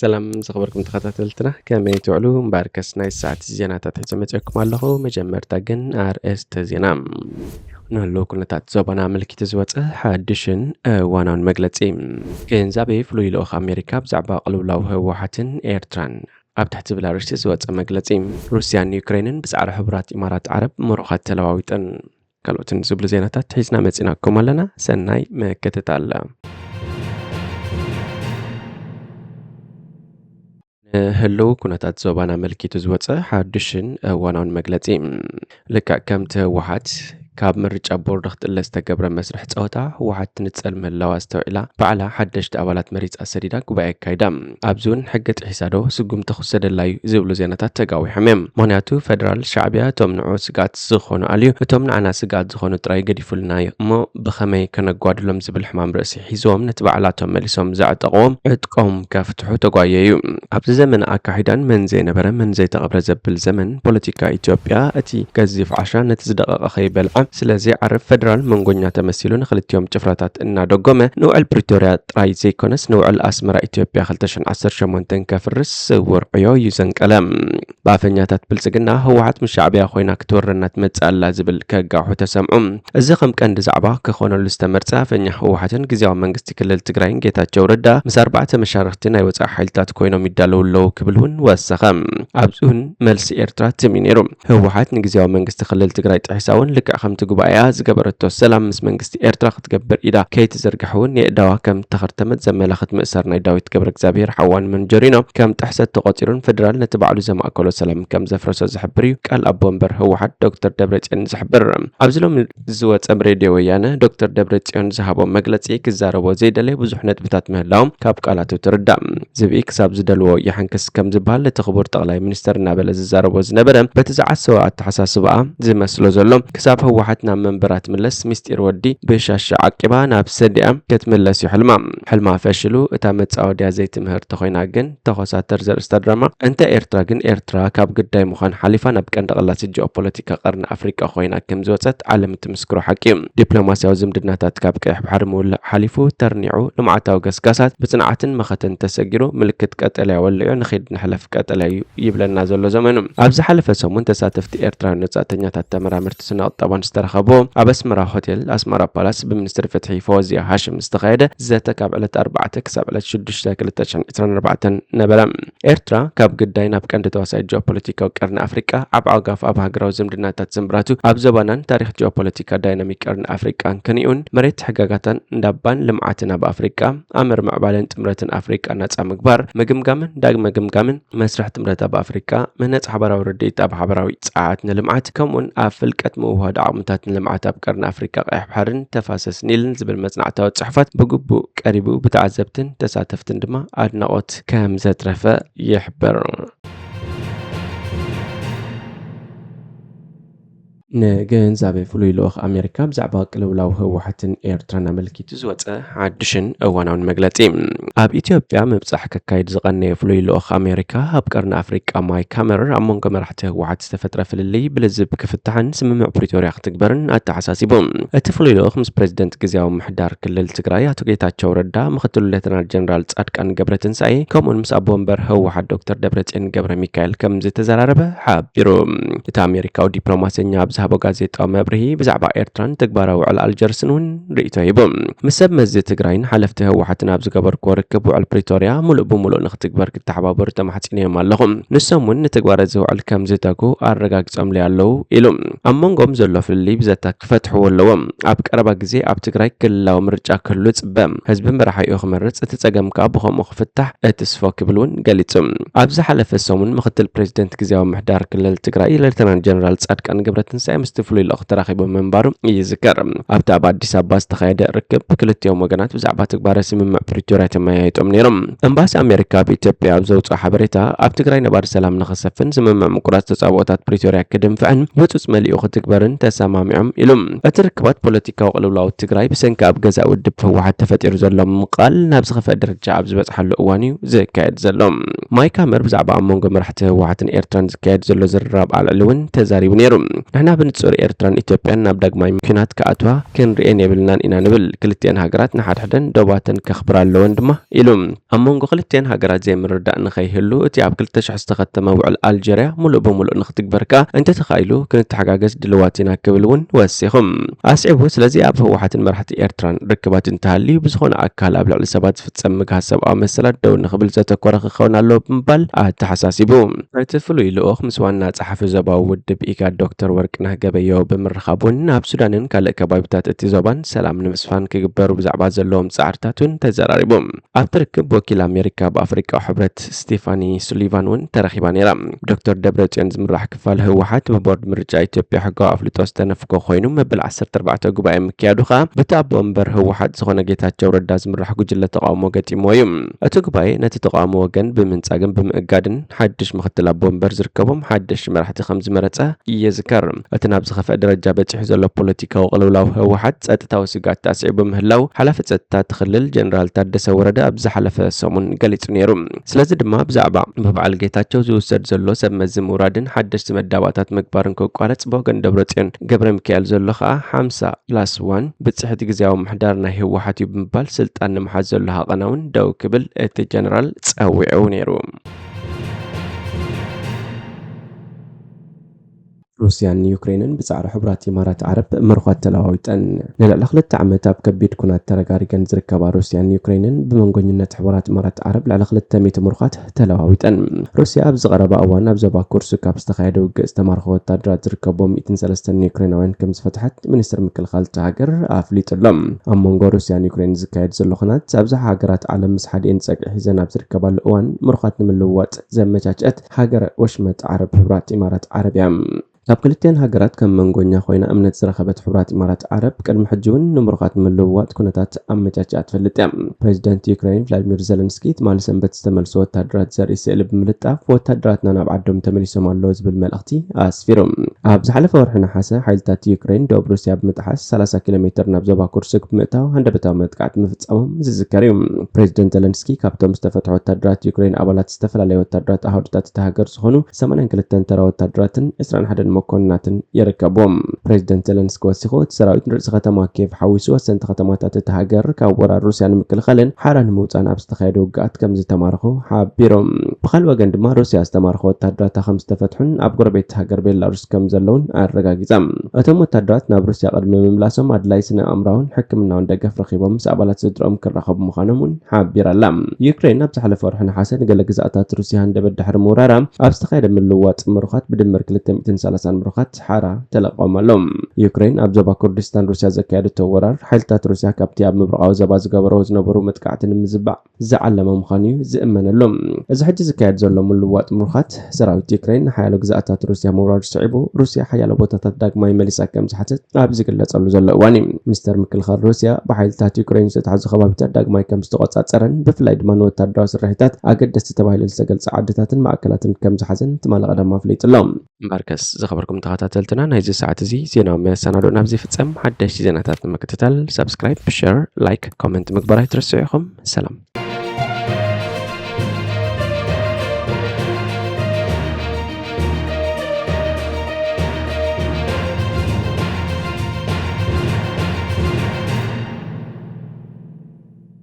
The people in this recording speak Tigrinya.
ሰላም ዝኸበርኩም ተኸታተልትና፣ ከመይ ትውዕሉ? እምበኣርከስ ናይ ሰዓት ዜናታት ሒዘ መፂኦኩም ኣለኹ። መጀመርታ ግን ኣርእስተ ዜና። ንህልው ኩነታት ዞባና ኣመልኪቱ ዝወፀ ሓድሽን እዋናውን መግለፂ። ግንዛቤ ፍሉይ ልኡኽ ኣሜሪካ ብዛዕባ ቅልውላው ህወሓትን ኤርትራን ኣብ ትሕቲ ዝብል ኣርእስቲ ዝወፀ መግለፂ። ሩስያን ዩክሬንን ብፃዕሪ ሕቡራት ኢማራት ዓረብ ምሩኻት ተለዋዊጠን። ካልኦትን ዝብሉ ዜናታት ሒዝና መፂናኩም ኣለና። ሰናይ ምክትታል። ንህልው ኩነታት ዞባና ኣመልኪቱ ዝወፀ ሓድሽን እዋናውን መግለፂ። ልክዕ ከምቲ ህወሓት ካብ ምርጫ ቦርድ ክጥለ ዝተገብረ መስርሕ ፀወታ፣ ህወሓት ትንፀል ምህላዋ ኣስተውዒላ፣ ባዕላ ሓደሽቲ ኣባላት መሪፃ ሰዲዳ ጉባኤ ኣካይዳ። ኣብዚ እውን ሕጊ ጥሒሳ ዶ ስጉምቲ ክውሰደላ እዩ ዝብሉ ዜናታት ተጋዊሖም እዮም። ምኽንያቱ ፌደራል ሻዕቢያ እቶም ንዑ ስግኣት ዝኾኑ ኣልዩ፣ እቶም ንዓና ስግኣት ዝኾኑ ጥራይ ገዲፉልና እዩ እሞ ብኸመይ ከነጓድሎም ዝብል ሕማም ርእሲ ሒዝዎም ነቲ ባዕላቶም መሊሶም ዘዕጠቕዎም ዕጥቆም ከፍትሑ ተጓየዩ። ኣብዚ ዘመነ ኣካሒዳን መን ዘይነበረ መን ዘይተቐብረ ዘብል ዘመን ፖለቲካ ኢትዮጵያ፣ እቲ ገዚፍ ዓሻ ነቲ ዝደቐቐ ከይበልዓ፣ ስለዚ ዓረብ ፌደራል መንጎኛ ተመሲሉ ንክልቲኦም ጭፍራታት እናደጎመ ንውዕል ፕሪቶርያ ጥራይ ዘይኮነስ ንውዕል ኣስመራ ኢትዮጵያ ክልተ ሽሕን ዓሰርተ ሸሞንተን ከፍርስ ስውር ዕዮ እዩ ዘንቀለ። ብኣፈኛታት ብልጽግና ህወሓት ምስ ሻዕቢያ ኮይና ክትወረና ትመጽእ ኣላ ዝብል ከጋውሑ ተሰምዑ። እዚ ከም ቀንዲ ዛዕባ ክኾነሉ ዝተመርጸ ኣፈኛ ህወሓትን ግዝያዊ መንግስቲ ክልል ትግራይን ጌታቸው ረዳ ምስ ኣርባዕተ መሻርኽቲ ናይ ወጻኢ ሓይልታት ኮይኖም ይዳለዉ ኣለዉ ክብል እውን ወሰኸ። ኣብዚ እውን መልሲ ኤርትራ ትም እዩ ነይሩ። ህወሓት ንግዝያዊ መንግስቲ ክልል ትግራይ ጥሒሳ እውን ልክዕ ከምቲ ጉባኤያ ዝገበረቶ ሰላም ምስ መንግስቲ ኤርትራ ክትገብር ኢዳ ከይትዝርግሕ እውን የእዳዋ ከም ተኸርተመት ዘመላኽት ምእሳር ናይ ዳዊት ገብረ እግዚኣብሔር ሓዋን መንጀሪኖ ከም ጥሕሰት ተቖጺሩን ፌደራል ነቲ ባዕሉ ዘማእከሎ ሰላም ከም ዘፍረሶ ዝሕብር እዩ ቃል ኣቦ ወንበር ህወሓት ዶክተር ደብረጽዮን ዝሕብር። ኣብዚ ሎሚ ዝወጸ ብ ሬድዮ ወያነ ዶክተር ደብረጽዮን ዝሃቦ መግለጺ ክዛረቦ ዘይደለየ ብዙሕ ነጥብታት ምህላዎም ካብ ቃላቱ ትርዳእ። ዝብኢ ክሳብ ዝደልዎ ይሕንክስ ከም ዝበሃል ነቲ ክቡር ጠቕላይ ሚኒስተር እናበለ ዝዛረቦ ዝነበረ በቲ ዝዓሰወ ኣተሓሳስባኣ ዝመስሎ ዘሎ ክሳብ ህወሓት ናብ መንበራ ትምለስ ምስጢር ወዲ ብሻሻ ዓቂባ ናብ ሰዲኣ ክትምለስ እዩ ሕልማ። ሕልማ ፈሽሉ እታ መጻወድያ ዘይትምህር ተኾይና ግን ተኾሳተር ዘርእስታ ድራማ እንተ ኤርትራ ግን ኤርትራ ካብ ግዳይ ምዃን ሓሊፋ ናብ ቀንዲ ቀላሲ ጂኦፖለቲካ ቀርኒ ኣፍሪቃ ኮይና ከም ዝወጸት ዓለም እትምስክሮ ሓቂ እዩ። ዲፕሎማስያዊ ዝምድናታት ካብ ቀይሕ ባሕሪ ምውላዕ ሓሊፉ ተርኒዑ ልምዓታዊ ገስጋሳት ብጽንዓትን መኸተን ተሰጊሩ ምልክት ቀጠልያ ወሊዑ ንኺድ ንሕለፍ ቀጠልያ እዩ ይብለና ዘሎ ዘመኑ። ኣብ ዝሓለፈ ሰሙን ተሳተፍቲ ኤርትራውያን ወጻእተኛታት ተመራመርቲ ስነ ቁጠባን ዝተረኸብዎ ኣብ ኣስመራ ሆቴል ኣስመራ ፓላስ ብሚኒስትሪ ፍትሒ ፈወዝያ ሃሽም ዝተኻየደ ዘተ ካብ ዕለት ኣርባዕተ ክሳብ ዕለት ሽዱሽተ ክልተ ሽሕን ዕስራን ኣርባዕተን ነበረ። ኤርትራ ካብ ግዳይ ናብ ቀንዲ ተዋሳኢ ጂኦፖለቲካዊ ቀርኒ ኣፍሪቃ ኣብ ዓጋፍ ኣብ ሃገራዊ ዝምድናታት ዝምብራቱ ኣብ ዘባናን ታሪኽ ጂኦፖለቲካ ዳይናሚክ ቀርኒ ኣፍሪቃን ከኒኡን መሬት ሕጋጋታን እንዳባን ልምዓትን ኣብ ኣፍሪቃ ኣምር ምዕባለን ጥምረትን ኣፍሪቃ ናጻ ምግባር ምግምጋምን ዳግመ ግምጋምን መስርሕ ጥምረት ኣብ ኣፍሪቃ ምህነጽ ሓበራዊ ርድኢት ኣብ ሓበራዊ ጸዓት ንልምዓት ከምኡን ኣብ ፍልቀት ምውህሃድ ዓቕምታት ንልምዓት ኣብ ቀርኒ ኣፍሪቃ ቀይሕ ባሕርን ተፋሰስ ኒልን ዝብል መጽናዕታዊ ጽሑፋት ብግቡእ ቀሪቡ ብተዓዘብትን ተሳተፍትን ድማ ኣድናቖት ከም ዘትረፈ ይሕበር። ንግንዛቤ ፍሉይ ልኡኽ ኣሜሪካ ብዛዕባ ቅልውላው ህወሓትን ኤርትራን ኣመልኪቱ ዝወፀ ሓድሽን እዋናውን መግለፂ። ኣብ ኢትዮጵያ ምብፃሕ ከካይድ ዝቐነየ ፍሉይ ልኡኽ ኣሜሪካ ኣብ ቀርኒ ኣፍሪቃ ማይክ ሃመር ኣብ መንጎ መራሕቲ ህወሓት ዝተፈጥረ ፍልልይ ብልዝብ ክፍታሕን ስምምዕ ፕሪቶርያ ክትግበርን ኣተሓሳሲቡ። እቲ ፍሉይ ልኡኽ ምስ ፕሬዚደንት ግዝያዊ ምምሕዳር ክልል ትግራይ ኣቶ ጌታቸው ረዳ፣ ምክትሉ ሌተናል ጀነራል ጻድቃን ገብረትንሳኤ ከምኡውን ምስ ኣቦ ወንበር ህወሓት ዶክተር ደብረጽዮን ገብረ ሚካኤል ከም ዝተዘራረበ ሓቢሩ። እቲ ኣሜሪካዊ ዲፕሎማሰኛ ኣብ ዝሃቦ ጋዜጣዊ መብርሂ ብዛዕባ ኤርትራን ተግባራዊ ውዕል ኣልጀርስን እውን ርእይቶ ሂቡ። ምስ ሰብ መዚ ትግራይን ሓለፍቲ ህወሓትን ኣብ ዝገበርክዎ ርክብ ውዕል ፕሪቶርያ ምሉእ ብምሉእ ንክትግበር ክተሓባበሩ ተማሕጺነዮም ኣለኹ። ንሶም እውን ንትግባረ እዚ ውዕል ከም ዝተጉ ኣረጋጊጾምለይ ኣለዉ ኢሉ። ኣብ መንጎኦም ዘሎ ፍልልይ ብዘታ ክፈትሕዎ ኣለዎም። ኣብ ቀረባ ግዜ ኣብ ትግራይ ክልላዊ ምርጫ ክህሉ ይጽበ። ህዝቢ መራሒኡ ክመርጽ፣ እቲ ጸገም ከኣ ብኸምኡ ክፍታሕ እትስፎ ክብል እውን ገሊጹ። ኣብ ዝሓለፈ ሰሙን ምክትል ፕሬዚደንት ግዝያዊ ምምሕዳር ክልል ትግራይ ሌተናንት ጀነራል ጻድቃን ገብረትንሳኤ ምስቲ ፍሉይ ልኡኽ ተራኺቡ ምንባሩ ይዝከር። ኣብቲ ኣብ ኣዲስ ኣበባ ዝተኻየደ ርክብ ክልቲኦም ወገናት ብዛዕባ ትግባረ ስምምዕ ፕሪቶርያ ተመያይጦም ነይሮም። ኤምባሲ ኣሜሪካ ኣብ ኢትዮጵያ ኣብ ዘውፅኦ ሓበሬታ ኣብ ትግራይ ነባሪ ሰላም ንኽሰፍን ስምምዕ ምቁራፅ ተፃብኦታት ፕሪቶርያ ክድንፍዕን ህፁፅ መሊኡ ክትግበርን ተሰማሚዖም ኢሉ። እቲ ርክባት ፖለቲካዊ ቅልውላው ትግራይ ብሰንኪ ኣብ ገዛእ ውድብ ህወሓት ተፈጢሩ ዘሎ ምምቓል ናብ ዝኸፍአ ደረጃ ኣብ ዝበፅሓሉ እዋን እዩ ዝካየድ ዘሎ። ማይክ ሃመር ብዛዕባ ኣብ መንጎ መራሕቲ ህወሓትን ኤርትራን ዝካየድ ዘሎ ዝርራብ ኣልዕሉ እውን ተዛሪቡ ነይሩ። ንሕና ብንጹር ኤርትራን ኢትዮጵያን ናብ ዳግማይ ኲናት ክኣትዋ ክንርእየን የብልናን ኢና ንብል። ክልቲኤን ሃገራት ንሓድሕደን ዶባተን ከኽብራ ኣለወን ድማ ኢሉ። ኣብ መንጎ ክልቲኤን ሃገራት ዘይምርዳእ ንኸይህሉ፣ እቲ ኣብ ክልተ ሽሕ ዝተኸተመ ውዕል ኣልጀርያ ምሉእ ብምሉእ ንኽትግበር ከኣ እንተተኻኢሉ ክንተሓጋገዝ ድልዋት ኢና ክብል እውን ወሲኹ። ኣስዒቡ፣ ስለዚ ኣብ ህወሓትን መራሕቲ ኤርትራን ርክባት እንተሃልዩ፣ ብዝኾነ ኣካል ኣብ ልዕሊ ሰባት ዝፍጸም ምግሃስ ሰብኣዊ መሰላት ደው ንኽብል ዘተኮረ ክኸውን ኣለዎ ብምባል ኣተሓሳሲቡ። እቲ ፍሉይ ልኡኽ ምስ ዋና ጸሓፊ ዞባዊ ውድብ ኢጋድ ዶክተር ወርቅነህ ገበየሁ ብምርኻብ እውን ኣብ ሱዳንን ካልእ ከባቢታት እቲ ዞባን ሰላም ንምስፋን ክግበሩ ብዛዕባ ዘለዎም ጻዕርታት እውን ተዘራሪቡ። ኣብቲ ርክብ ወኪል ኣሜሪካ ኣብ ኣፍሪቃ ሕብረት ስቴፋኒ ሱሊቫን እውን ተረኺባ ነይራ። ዶክተር ደብረጽዮን ዝምራሕ ክፋል ህወሓት ብቦርድ ምርጫ ኢትዮጵያ ሕጋዊ ኣፍልጦ ዝተነፍጎ ኮይኑ፣ መበል ዓሰርተ ኣርባዕተ ጉባኤ ምክያዱ ከኣ በቲ ኣቦ ወንበር ህወሓት ዝኾነ ጌታቸው ረዳ ዝምራሕ ጉጅለ ተቃውሞ ገጢምዎ እዩ። እቲ ጉባኤ ነቲ ተቃውሞ ወገን ብምንጻግን ብምእጋድን ሓድሽ ምክትል ኣቦ ወንበር ዝርከቦም ሓደሽቲ መራሕቲ ከም ዝመረጸ ይዝከር። እቲ ናብ ዝኸፍአ ደረጃ በጺሑ ዘሎ ፖለቲካዊ ቅልውላው ህወሓት ጸጥታዊ ስግኣት ኣስዒቡ ምህላው ሓላፊ ጸጥታ እቲ ክልል ጀነራል ታደሰ ወረደ ኣብ ዝሓለፈ ሰሙን ገሊጹ ነይሩ። ስለዚ ድማ ብዛዕባ ብበዓል ጌታቸው ዝውሰድ ዘሎ ሰብ መዚ ምውራድን ሓደሽቲ መዳባታት ምግባርን ክቋረጽ ብወገን ደብረጽዮን ገብረ ሚካኤል ዘሎ ከኣ ሓምሳ ፕላስ ዋን ብጽሕቲ ግዜያዊ ምሕዳር ናይ ህወሓት እዩ ብምባል ስልጣን ንምሓዝ ዘሎ ሃቐና እውን ደው ክብል እቲ ጀነራል ጸዊዑ ነይሩ። ሩስያን ዩክሬንን ብጻዕሪ ሕቡራት ኢማራት ዓረብ ምርኳት ተለዋዊጠን። ንልዕሊ ክልተ ዓመት ኣብ ከቢድ ኩናት ተረጋሪገን ዝርከባ ሩስያን ዩክሬንን ብመንጎኝነት ሕቡራት ኢማራት ዓረብ ልዕሊ ክልተ ሚእቲ ምርኳት ተለዋዊጠን። ሩስያ ኣብዚ ቀረባ እዋን ኣብ ዞባ ኩርስክ ኣብ ዝተኻየደ ውግእ ዝተማርኹ ወታደራት ዝርከብዎም ሚእትን ሰለስተን ዩክሬናውያን ከም ዝፈትሐት ሚኒስትር ምክልኻል እታ ሃገር ኣፍሊጡ ኣሎ። ኣብ መንጎ ሩስያን ዩክሬን ዝካየድ ዘሎ ኩናት ኣብዝሓ ሃገራት ዓለም ምስ ሓዲኤን ጸግዒ ሒዘን ኣብ ዝርከባሉ እዋን ምርኳት ንምልውዋጥ ዘመቻችአት ሃገር ወሽመጥ ዓረብ ሕቡራት ኢማራት ዓረብ እያ። ካብ ክልቲኣን ሃገራት ከም መንጎኛ ኮይና እምነት ዝረኸበት ሕቡራት ኢማራት ዓረብ ቅድሚ ሕጂ እውን ንምሩኻት ምልውዋጥ ኩነታት ኣመቻችኣ ትፈልጥ እያ። ፕሬዚደንት ዩክሬን ቭላዲሚር ዘለንስኪ ትማሊ ሰንበት ዝተመልሱ ወታደራት ዘርኢ ስእሊ ብምልጣፍ ወታደራትና ናብ ዓዶም ተመሊሶም ኣለዉ ዝብል መልእኽቲ ኣስፊሩ። ኣብ ዝሓለፈ ወርሒ ነሓሰ ሓይልታት ዩክሬን ደቡብ ሩስያ ብምጥሓስ ሰላሳ ኪሎ ሜትር ናብ ዞባ ኩርስክ ብምእታው ሃንደበታዊ መጥቃዕቲ ምፍጻሞም ዝዝከር እዩ። ፕሬዚደንት ዘለንስኪ ካብቶም ዝተፈትሑ ወታደራት ዩክሬን ኣባላት ዝተፈላለዩ ወታደራት ኣሃዱታት እታ ሃገር ዝኾኑ ሰማንያን ክልተን ተራ ወታደራትን ዕስራን ሓደን መኮንናትን ይርከብዎም። ፕሬዚደንት ዘለንስኪ ወሲኹ፣ እቲ ሰራዊት ንርእሲ ከተማ ኬቭ ሓዊሱ ወሰንቲ ከተማታት እታ ሃገር ካብ ወራር ሩስያ ንምክልኻልን ሓራ ንምውጻን ኣብ ዝተኻየደ ውግኣት ከም ዝተማረኹ ሓቢሮም። ብኻልእ ወገን ድማ ሩስያ ዝተማረኹ ወታደራታ ከም ዝተፈትሑን ኣብ ጎረቤት ሃገር ቤላሩስ ከም ዘለውን ኣረጋጊጻ። እቶም ወታደራት ናብ ሩስያ ቅድሚ ምምላሶም ኣድላይ ስነ ኣእምራውን ሕክምናውን ደገፍ ረኺቦም ምስ ኣባላት ስድሮም ክራኸቡ ምዃኖም እውን ሓቢራ ኣላ። ዩክሬን ኣብ ዝሓለፈ ወርሒ ነሓሰ ንገለ ግዝኣታት ሩስያ ሃንደበት ድሕሪ ምውራራ ኣብ ዝተኻየደ ምልውዋጥ ምሩኻት ብድምር ክልተ ሚእትን ሰላሳን ምሩኻት ሓራ ተለቆም ኣሎ። ዩክሬን ኣብ ዞባ ኩርዲስታን ሩስያ ዘካየደቶ ወራር ሓይልታት ሩስያ ካብቲ ኣብ ምብራቓዊ ዞባ ዝገበሮ ዝነበሩ መጥቃዕቲ ንምዝባዕ ዝዓለመ ምዃኑ እዩ ዝእመነሉ። እዚ ሕጂ ዝካየድ ዘሎ ምልውዋጥ ምሩኻት ሰራዊት ዩክሬን ንሓያሎ ግዝኣታት ሩስያ ምውራዱ ስዒቡ ሩስያ ሓያሎ ቦታታት ዳግማይ መሊሳ ከም ዝሓተት ኣብ ዝግለጸሉ ዘሎ እዋን እዩ። ሚኒስተር ምክልኻል ሩስያ ብሓይልታት ዩክሬን ዝተታሕዙ ከባቢታት ዳግማይ ከም ዝተቆጻጸረን ብፍላይ ድማ ንወታደራዊ ስርሒታት ኣገደስቲ ተባሂለን ዝተገልጸ ዓድታትን ማእከላትን ከም ዝሓዘን ትማሊ ቀዳም ኣፍሊጡ ኣሎ። እምበርከስ ዝኸበርኩም ተኸታተልትና ናይዚ ሰዓት እዚ ዜናዊ መሰናዶ ናብዚ ፍጸም። ሓደሽቲ ዜናታት ንምክትታል ሳብስክራይብ፣ ሸር፣ ላይክ፣ ኮመንት ምግባር ኣይትረስዑ ኢኹም። ሰላም።